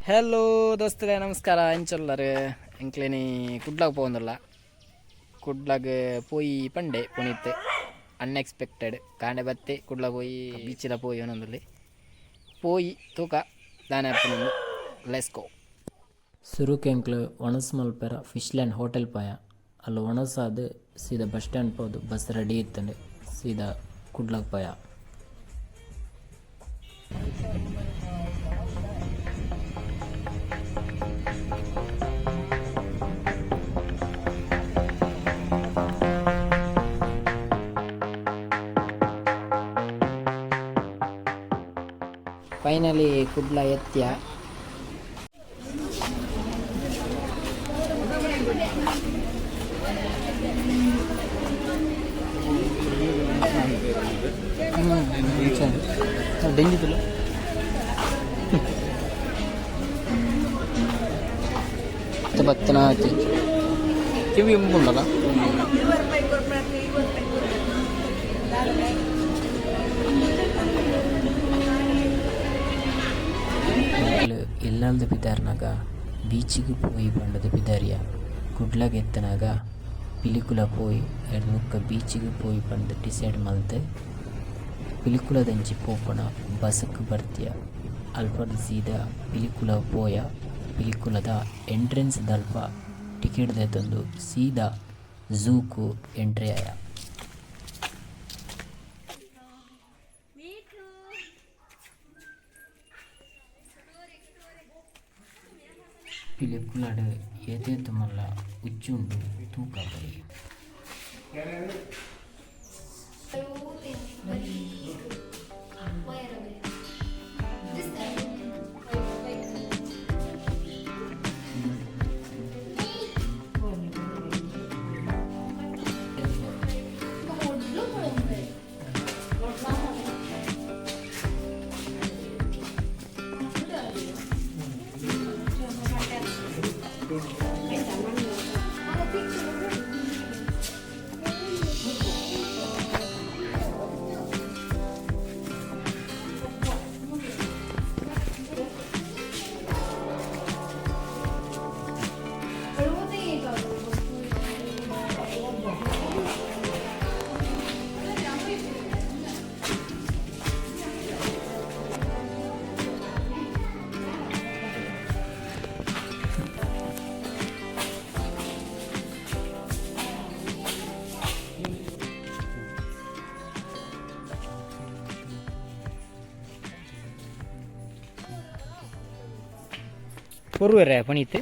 Hello ದೋಸ್ತರೇ, ನಮಸ್ಕಾರ. ಎಂಚೊಲ್ಲರು ಎಂಕ್ಲೇನಿ ಕುಡ್ಲಾಗ ಪೋವೊಂದುಲ್ಲ. ಕುಡ್ಲಾಗ ಪೋಯಿ ಪಂಡೆ Puneeth. Unexpected ಕಾಂಡೆ ಬತ್ತೆ ಕುಡ್ಲ ಪೋಯಿ ಬೀಚಿದ ಪೋಯಿ ಒಂದೊಂದುಲ್ಲಿ ಪೋಯಿ ತೂಕ ದಾನೆ ಆಪುನಂದು. Let's go. ಸುರುಕ್ ಎಂಕ್ಲು ಒಣಸ್ ಮಲ್ಪೆರ ಫಿಶ್ ಲ್ಯಾಂಡ್ ಹೋಟೆಲ್ ಪಾಯ. ಅಲ್ಲ ಒಣಸಾದ್ ಸೀದಾ ಬಸ್ ಸ್ಟ್ಯಾಂಡ್ ಪೋದು ಬಸ್ ರೆಡಿ ಇತ್ತಂಡೆ ಸೀದಾ ಕುಡ್ಲಗ್ ಪಾಯ. ಫೈನಲಿ ಕುಡ್ಲ ಎತ್ಯ. ಡೆಂಜಿతుಲ್ಲ. ಬತ್ತನ ಕಿವಿ ಎಂಬುಂಡಲ್ಲ. ಎಂಕ್ಲು ಇಲ್ಲಲ್ದ ಪಿದಾರ್ನಾಗ ಬೀಚಿಗ್ ಪೋಯಿ ಪಂಡದ ಪಿದಾರಿಯ. ಕುಡ್ಲಗ್ ಎತ್ತನಾಗ ಪಿಲಿಕುಲ ಪೋಯಿ ಐರ್ದ್ ಬೊಕ್ಕ ಬೀಚಿಗ್ ಪೋಯಿ ಪಂದ್ ಡಿಸೈಡ್ ಮಲ್ತ್ ಪಿಲಿಕುಲದಂಚಿ ಪೋಪುನ ಬಸ್ಕ್ ಬರ್ತಿಯ. ಅಲ್ಪರ್ದ್ ಸೀದಾ ಪಿಲಿಕುಲ ಪೋಯ. ಪಿಲಿಕುಲದ ಎಂಟ್ರೆನ್ಸ್ ದಲ್ಪ ಟಿಕೆಟ್ ದೆತೊಂದು ಸೀದಾ ಝೂ ಕು ಎಂಟ್ರಿ ಆಯ. ಪಿಲಿಕುಲಡ್ ಏತೇತ್ ಮಲ್ಲ ಉಚ್ಚು ಉಂಡು ತೂಕ ಬಲೆ. ಕೊರುವೆರೆ ಪುನೀತ್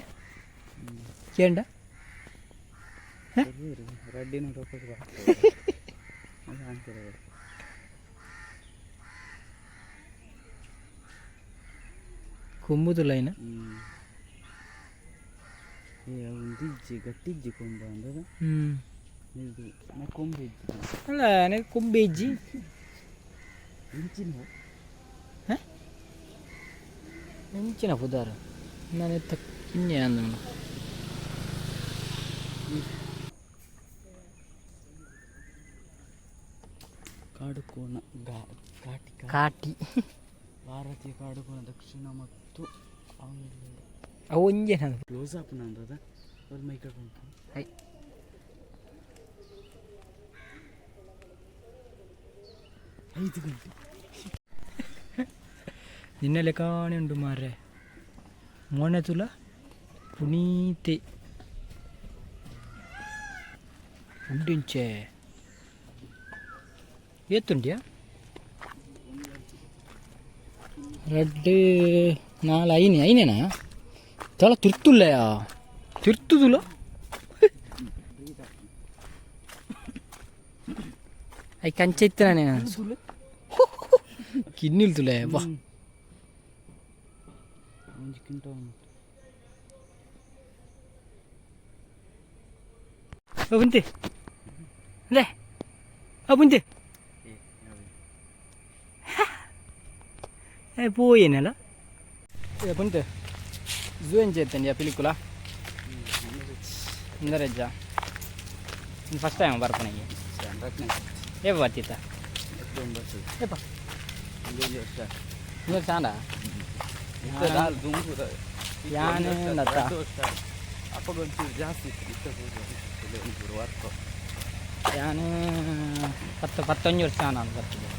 ಕೇಂಡ. ರಡ್ಡಿನ. ಕೊಂಬುದುಲೈನ. ಏ ಇಜ್ಜಿ, ಗಟ್ಟಿ ಇಜ್ಜಿ ಕೊಂಬ ಅಂದ್ರೆ. ಇದು ನಾ ಕೊಂಬೆ ಇಜ್ಜಿ. ಅಲ್ಲ, ನನಗೆ ಕೊಂಬೆ ಇಜ್ಜಿ. ಇಂಚಿನ. ಎಂಚಿನ ಪುದಾರ್ ನಾನು ಕಿನ್ಯ ಅಂದ. ಕಾಡುಕೋಣ ಘಾಟಿ. ಕಾಟಿ. ಭಾರತೀಯ ಕಾಡುಕೋಣ ದಕ್ಷಿಣ ಮತ್ತು ಆಂಗ್ಲ ಅವು ಒಂಜೇನ. ಕ್ಲೋಸ್ ಅಪ್ ನಂದದ ಅವ್ರ ಮೈ ಕಟ್ಕೊಂಡು. ಹೈ. 5 ಗಂಟೆ. ನಿನ್ನೆ ಲೆಕ್ಕಾನೆ ಉಂಟು ಮಾರ್ರೆ. ಮೋನೆ ತುಲ ಪುನೀತೆ ಉಂಡಿಂಚೆ ಏತುಂಡ್ಯಾ? ರೆಡ್ ನಾಲ್ ಐನೆ ಐನೇನಾ? ತಳ ತಿರ್ತುಲ್ಲಯಾ, ತಿರ್ತುದುಲ. I ಕಂಚ ಇತ್ತು ನಾನೇ ಕಿನ್ನಿಲ್ ತುಲೆ ಬಾ. ಒಂಜಿ ಕಿಂಟ. ಬುಂತಿ ಲೇ, ಆ ಬುಂತಿ. ಏ ಪೋಯೇನಲ್ಲ. ಏ ಪುಂತೆ, ಝೂ ಎಂಚ ಎತ್ತಂಡಿಯಾ? ಪಿಲಿಕುಲ ಇಂದರಜ್ಜ ಫಸ್ಟ್ ಟೈಮ್ ಬರ್ಪಣೆಗೆ. ಏ ಬರ್ತಿತ್ತ? ಏಪ? ಒಂಜೊಂಜಿ ವರ್ಷ. ಇಂದರ್ ಚಾಂಡ. ಇತ್ತೆ ದಾಲ್ ದುಂಬುದ. ಯಾನ್ ಲತಾ. ವರ್ಷ ಅಪ್ಪಗ ಒಂಚೂರು ಜಾಸ್ತಿ ಇತ್ತು, ಇತ್ತೆ ಪೂರ ಒಂಚೂರು ವರ್ಕ್. ಯಾನ್ 10 11 ವರ್ಷ ನಾನು ಬರ್ತದೆ.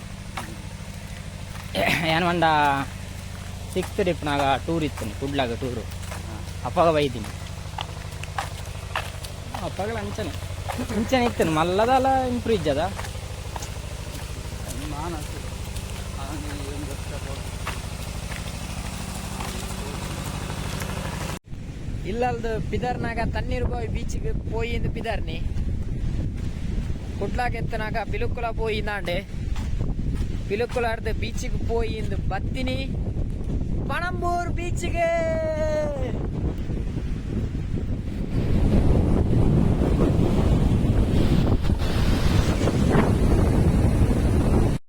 ಯಾನ್ ಪಂಡ ಸಿಕ್ಸ್ತ್ ಇಪ್ಪುನಾಗ ಟೂರ್ ಇತ್ತು, ಕುಡ್ಲಾಗ ಟೂರು. ಅಪ್ಪಗ ಬೈದಿನಿ. ಅಪ್ಪಗಲ ಅಂಚನೆ ಇಂಚನೆ ಇತ್ತು, ಮಲ್ಲದಲ್ಲ ಇಂಪ್ರೂವ್ ಇಜ್ಜದ. ಮಾನಸ ಒಂದು ವರ್ಷ. ಇಲ್ಲಲ್ದು ಪಿದರ್ನಾಗ ತಣ್ಣೀರು ಬಾವಿ ಬೀಚಿಗೆ ಪೋಯಿಂದು ಪಿದರ್ನಿ. ಕುಡ್ಲಾಗ ಎತ್ತನಾಗ ಪಿಲುಕುಲ ಪೋಯಿಂದಾಂಡೆ. ಪಿಲುಕುಲಾರ್ದು ಬೀಚಿಗೆ ಪೋಯಿಂದು ಬತ್ತಿನಿ ಪಣಂಬೂರ್ ಬೀಚಿಗೆ.